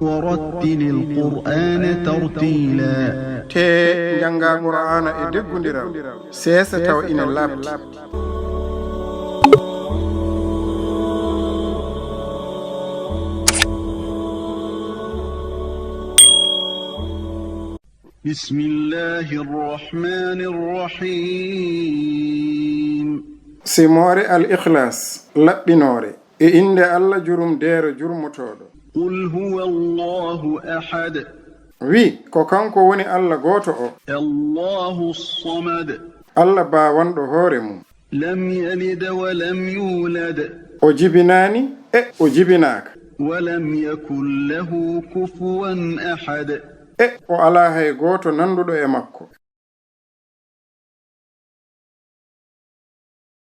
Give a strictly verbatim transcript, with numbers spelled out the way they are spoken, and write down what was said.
ورتل القرآن ترتيلا. Tee njanngaa Qur'aana e deggundiral, seesa tawa ina laaɓti. بسم الله الرحمن الرحيم. Simoore Al-Ikhlas, laɓɓinoore, e innde Alla jurumdeero jurmotooɗo. قل هو الله أحد. Wi, ko kanko woni Alla gooto o. الله الصمد. Alla baawanɗo hoore mum. لم يلد ولم يولد. O jibinaani, e o jibinaaka. ولم يكن له كفوا أحد. E o alaa hay gooto nannduɗo e makko.